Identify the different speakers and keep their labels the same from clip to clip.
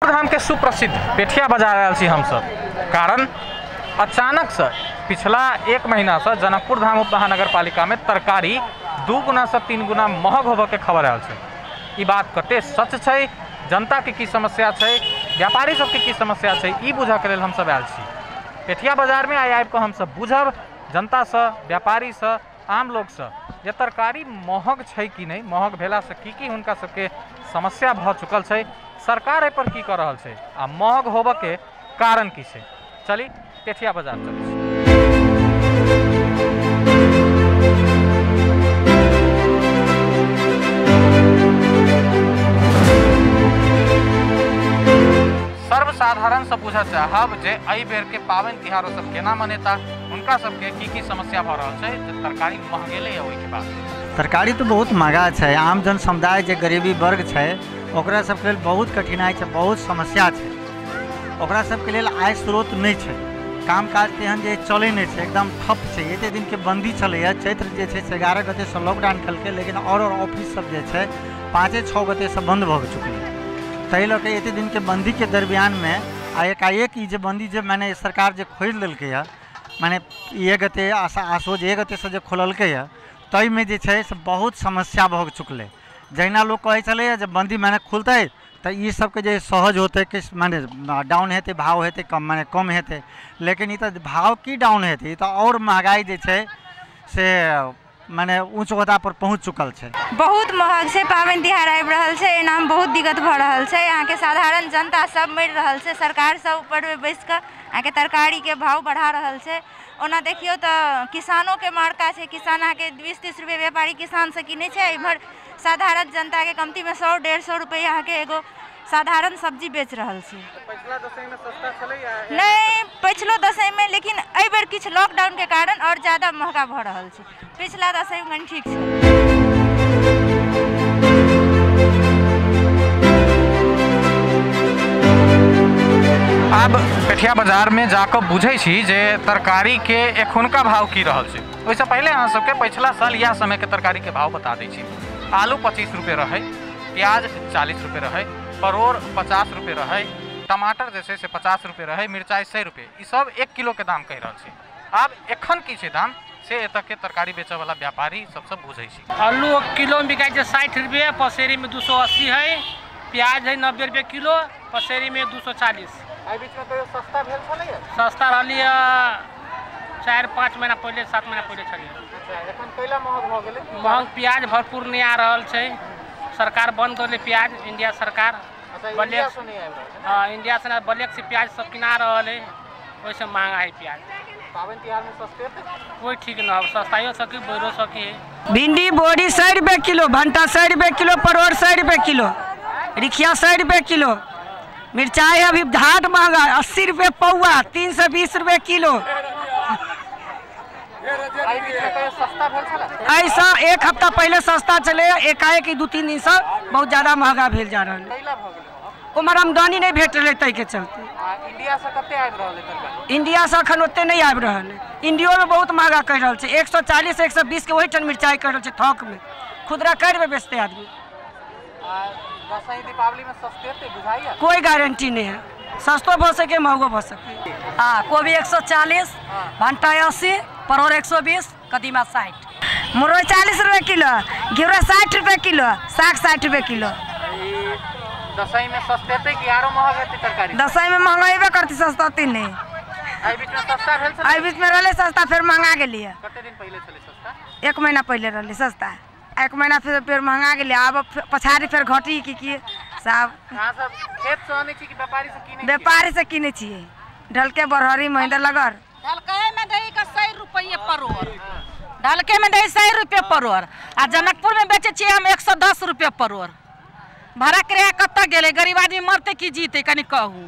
Speaker 1: जनकपुर धाम के सुप्रसिद्ध पेठिया बाजार आयल छी हमसब, कारण अचानक से पिछला एक महीना से जनकपुर धाम उप महानगर पालिका में तरकारी 2 गुना से 3 गुना महग होबे के खबर आयल छै। ई बात कते सच छै, जनता के की समस्या छै, व्यापारी सबके की समस्या छै, ई बुझऽ के लेल हमसब आयल छी पेठिया बाजार में। आइ आबि कऽ हमसब बुझब जनता से, व्यापारी से, आम लोग से जे तरकारी महग छै कि नहीं, महग भेला से की की हुनका सबके समस्या भऽ चुकल छै, सरकार एहि पर की कऽ रहल छै आ महग होबऽ के कारण की छै। चली पेठिया बाजार चलै छी। सर्वसाधारण से पूछऽ चाहब जे एहि बेर के पाबनि तिहार सब केना मनेता, हुनका सबके की की समस्या भऽ रहल छै जे तरकारी महगेलै ओहिके बाद।
Speaker 2: तरकारी तो बहुत महगा छै, आम जन समुदाय जे गरीबी वर्ग छै ओकरा सबके लेल बहुत कठिनाइ छै, बहुत समस्या छै। ओकरा सबके लेल आय स्रोत नहि छै, काम काज तेहन जे चलै नहि छै, एकदम ठप छै। एते दिनके बन्दी छलैए, चैत्र जे छै से 11 गतेसँ लॉकडाउन केलकै, लेकिन आओर ऑफिस सब जे छै 5-6 गतेसँ बन्द भऽ चुकलै। ताहि लऽ कऽ एते दिनके बन्दीके दरमियानमे आ एकाएक ई जे बन्दी जे माने सरकार जे खोलि देलकैए, माने 1 गते आसोज 1 गतेसँ जे खोललकैए, ताहिमे जे छै से बहुत समस्या भऽ चुकलै। जहिना लोक कहै छलैए जे बन्दी माने खुलतै तऽ ई सबके जे सहज होतै, कि माने डाउन हेतै, भाव हेतै कम, माने कम हेतै, लेकिन ई तऽ भाव की डाउन हेतै, ई तऽ आओर महगाइ जे छै से माने ऊँच ओहदा पर पहुँच चुकल छै।
Speaker 3: बहुत महग छै, पाबनि तिहार आबि रहल छै, एनामे बहुत दिक्कत भऽ रहल छै। अहाँके साधारण जनता सब मरि रहल छै, सरकार सब ऊपरमे बैस कऽ अहाँके तरकारीके भाव बढ़ा रहल छै। ओना देखियौ तऽ किसानोके मार्का छै, किसान अहाँके 20-30 रुपये व्यापारी किसानसँ किनै छै, इम्हर साधारण जनताके कमतीमे 100-150 रुपये अहाँके एगो साधारण सब्जी बेच रहल छै।
Speaker 1: पछिला दशैंमे सस्ता छलैया?
Speaker 3: नहि, पछिलो दशैंमे, लेकिन एहि बेर किछु लॉकडाउनके कारण आओर ज्यादा महगा भऽ रहल छै। पिछला दशैंमे कनि ठीक छै।
Speaker 1: आब पेठिया बाजार में जाकऽ बुझै छी जे तरकारी के एखुनका भाव की रहल छै। ओहिसँ पहिले अहाँ सबके पछिला साल इएह समय के तरकारी के भाव बता दै छी। आलू 25 रुपये रहै, प्याज 40 रुपये रहै, परोड़ 50 रुपये रहै, टमाटर जे छै से 50 रुपये रहै, मिरचाइ 100 रुपये, ई सब 1 किलो के दाम कहि रहल छै। आब एखन की छै दाम से एतऽ के तरकारी बेचऽवला व्यापारी सबसँ बुझै छी।
Speaker 4: आलू किलो में बिकाइ छै 60 रुपये, पसेरीमे 280 है, प्याज है 90 रुपये किलो, पसेरीमे 240।
Speaker 1: एहि बीचमे कहियो सस्ता भेल छलैया?
Speaker 4: सस्ता रहलियै 4-5 महीना पहिले, 7 महीना पहिले छलियै।
Speaker 1: अच्छा, एखन कैला महग भऽ गेलै?
Speaker 4: महग प्याज भरपूर नहि आ रहल छै, सरकार बंद कर दे प्याज, इंडिया सरकार।
Speaker 1: अच्छा, इंडिया से नहीं आबि रहल छै?
Speaker 4: हाँ, इंडिया से ब्लैक से प्याज सब किना रहल है, ओहिसँ महंगा है प्याज।
Speaker 1: पाबनि तिहारमे सस्ते हेतै?
Speaker 4: कोई ठीक न हो, सस्ताइयो सकी बढ़ो सकी है।
Speaker 5: भिंडी बोरी 100 रुपये किलो, भंटा 100 रुपये किलो, परोड़ 100 रुपये किलो, रिखिया 100 रुपये किलो, मिर्चाई अभी घाट महंगा 80 रुपये पौआ, 320 रुपये किलो। ऐसा एक हफ्ता पहले सस्ता चले, एकाएक 2-3 दिन से बहुत ज्यादा महंगा भेल जा रहा है। उम्हर आमदनी नहीं भेट रहा ताहि के चलते।
Speaker 1: इंडिया से कते आबि रहल है?
Speaker 5: इंडिया से अखन ओते नहीं आबि रहल है। इंडियो में बहुत महंगा कहि रहल छै, 140-120 के ओहिठाम मिर्चाई कहि रहल छै थोक में, खुदरा कै रुपये बेचते आदमी।
Speaker 1: दसैं दीपावली में सस्ते हेतै बुझाइया?
Speaker 5: कोई गारंटी नहीं है, सस्तो भऽ सके महगो भऽ सके।
Speaker 6: हाँ, कोबी 140, भंटा 80, परोड़ 120, कदीमा 60,
Speaker 3: मुरई 40 रुपये किलो, घिउरा 60 रुपये किलो, साग 60 रुपये किलो।
Speaker 1: दसैं में सस्ते हेतै कि आरो महग हेतै तरकारी?
Speaker 3: दसैं में महंगा हेबे करतै, सस्ता नहीं।
Speaker 1: एहि बीच में सस्ता भेल छलै?
Speaker 3: एहि बीच में रहलै सस्ता, फेर महंगा गेलियै।
Speaker 1: कते दिन पहिले छलै सस्ता?
Speaker 3: 1 महीना पहिले रहलै सस्ता, 1 महीना फेर महंगा गेलै, आब पछाड़ी फेर घटी की साहब।
Speaker 1: अहाँ सब खेत से आनै छी कि व्यापारी से किनै छी?
Speaker 3: व्यापारी से किनै छियै, ढलके बरहरी महेंद्र नगर।
Speaker 6: ढलके में दै के 100 रुपये परोड़, ढलके में दै 100 रुपये परोड़, आ जनकपुर में बेचै छियै हम 110 रुपये परोड़। भाड़ा किराया कतऽ गेलै? गरीब आदमी मरतै की जीतै कनि कहू।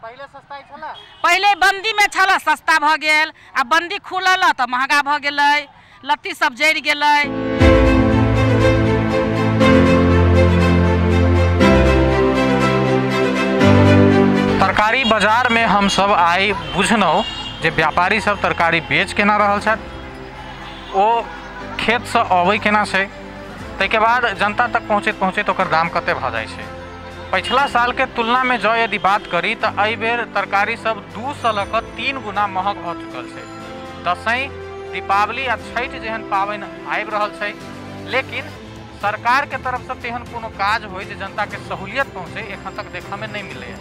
Speaker 1: पहिले सस्ता छलै?
Speaker 6: पहिले बन्दी में छलै सस्ता भऽ गेल, आ बन्दी खुलल तऽ महंगा भऽ गेलै, लत्ती सब जरि गेलै।
Speaker 1: तरकारी बाजार में हम सब आइ बुझलहुँ जे व्यापारी सब तरकारी बेच केना रहल छथि, ओ खेतसँ अबै केना छै, ताहिके बाद जनता तक पहुँचैत पहुँचैत ओकर दाम कते भऽ जाइ छै। पिछला साल के तुलना में जो यदि बात करी तो एहि बेर तरकारी सब 2 से लऽ कऽ 3 गुना महग भऽ चुकल छै। दसैँ, दीपावली आ छठि जेहन पाबनि आबि रहल छै, लेकिन सरकार के तरफ से तेहन कोनो काज होय जे जनता के सहूलियत पहुँचे एखन तक देखऽ में नहीं मिले।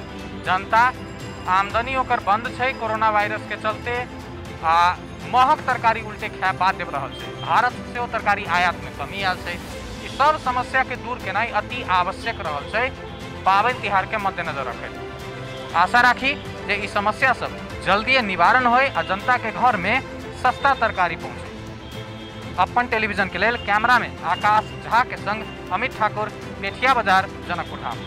Speaker 1: जनता आमदनी ओकर बंद छै कोरोना वायरस के चलते आ महग तरकारी उल्टे खाए बाध्य रहल छै। भारत से ओ तरकारी आयात में कमी आयल छै। ई सब समस्या के दूर केनाइ अति आवश्यक रहल छै पाबनि तिहार के मद्देनजर रखैत। आशा राखी जे ई समस्या सब जल्दिए निवारण होय आ जनता के घर में सस्ता तरकारी पहुँचे। अपन टेलीविजन के लेल कैमरा में आकाश झा के संग अमित ठाकुर, पेठिया बाजार, जनकपुर धाम।